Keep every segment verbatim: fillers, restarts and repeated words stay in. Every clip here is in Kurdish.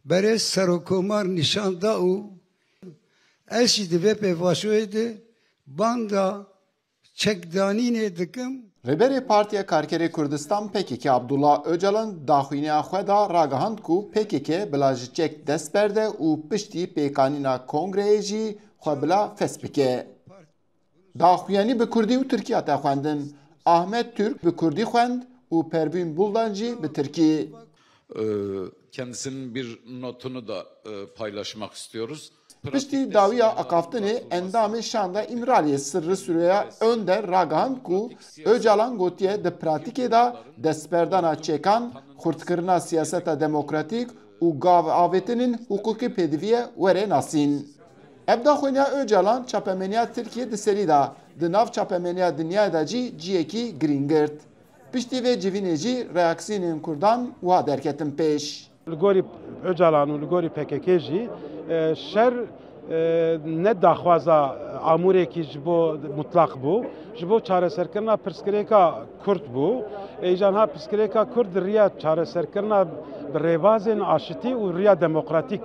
Berê Serokomar nîşan da û ez jî di vê pêvajoyê de banga çekdanînê dikim. Rêberê Partiya Karkerê Kurdistan P K K Abdullah Ocalan daxuyaniya xwe da ragihand ku P K K bila ji çek dest berde û piştî pêkanîna kongreyê jî xwe bila fes bike. Daxuyanî bi kurdî û tirkî hate xwendin. Ahmet Türk bi kurdî xwend û Pervîn Buldan jî bi tirkî. Ee, Kendisinin bir notunu da e, paylaşmak istiyoruz. Piştî dawiya axaftinê endamê Şanda Îmraliyê Sirri Süreyya Önder ragihand ku Ocalan gotiye di pratîkê de destberdana çekan, xurtkirina siyaseta demokratîk û gav avêtinên hiqûqî pêdiviye were nasîn. Ev daxuyaniya Ocalan çapemeniya Tirkiyê di serî de, di nav çapemeniya dinyayê de jî ciyekî girîng girt. Piştî vê civînê jî reaksiyonên Kurdan wiha derketin pêş. Li gorî Ocalan û li gorî P K K jî, e, şer, e, ne daxwaza amûrekî ji bo mutlaq bû, ji bo çareserkirina pirsgirêka Kurd bû. Îjan ha pirsgirêka Kurd di riya çareserkirina bi rêbazên aşitî û riya demokratîk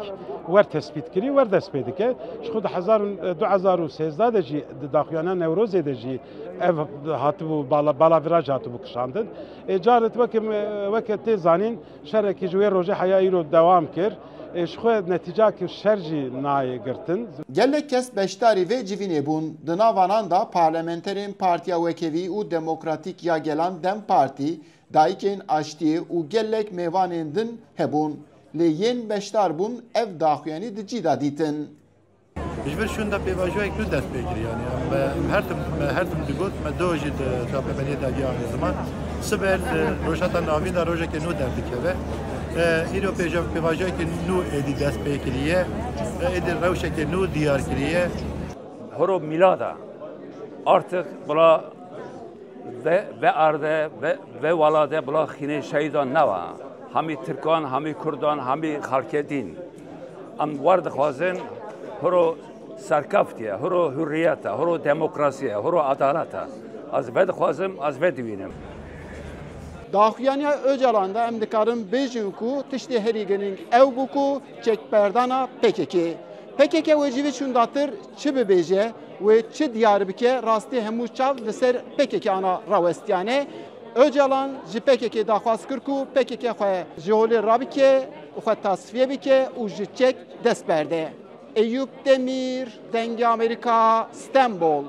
wer tespît kirî, wer dest pê dike. Ji xwe di hezar û, du hezar û sêzdeh de jî di daxuyaniya Newrozê de jî ev hatibû bala, bala viraje hatibû kişandin. Ê carit weke, weke tê zanîn, şerekî ji wê rojê heya îro dewam kir. Ê ji xwe netîcakî şer jî nayê girtin. Gelek kes beşdarî vê civînê bûn. Di nav anan de parlamenterên Partiya Wekevî û Demokratîk ya Gelan dem Partî, Dayikên Aştiyê û gelek mêvanên din hebûn. Lê yên beşdar bûn ev daxuyanî di cî de dîtin. Ji vir şûnda pêvajoyek nû dest pê kir, yanî em, em her tim, me her tim digot, me do jî di çapemeniyê dergiya anî ziman. Siber di Rojhilata Navîn de rojeke nû derdikeve. E, îro pêja-, pêvajoyeke nû êdî dest pê kiriye. E, êdî rewşeke nû diyar kiriye. Horo mîlada artık bila ve, ve arde, ve, ve walade bila xînê şehîdan newa. Hemî Tirkan, hemî Kurdan, hemî xelkê dîn. Em war dixwazin hiro serkeftiye, hiro hurriyete, hiro demokrasiye, hiro adalete. Ez ve dixwazim, ez ve diwînim. Daxuyaniya Ocalan de em dikarin bêjin ku tiştê herî girîng ew bû ku çekberdana P K K. P K K wê ji vê şûndatir çi bibêje, wê çi diyar bike, rastî hemû çav li ser P K K ana rawestiyane. Ocalan ji P K K daxwaz kir ku P K K xwe ji holê rabike û xwe tasfiye bike û ji çek dest berde. Eyûp Demîr, Dengê Amerîka, Stenbol.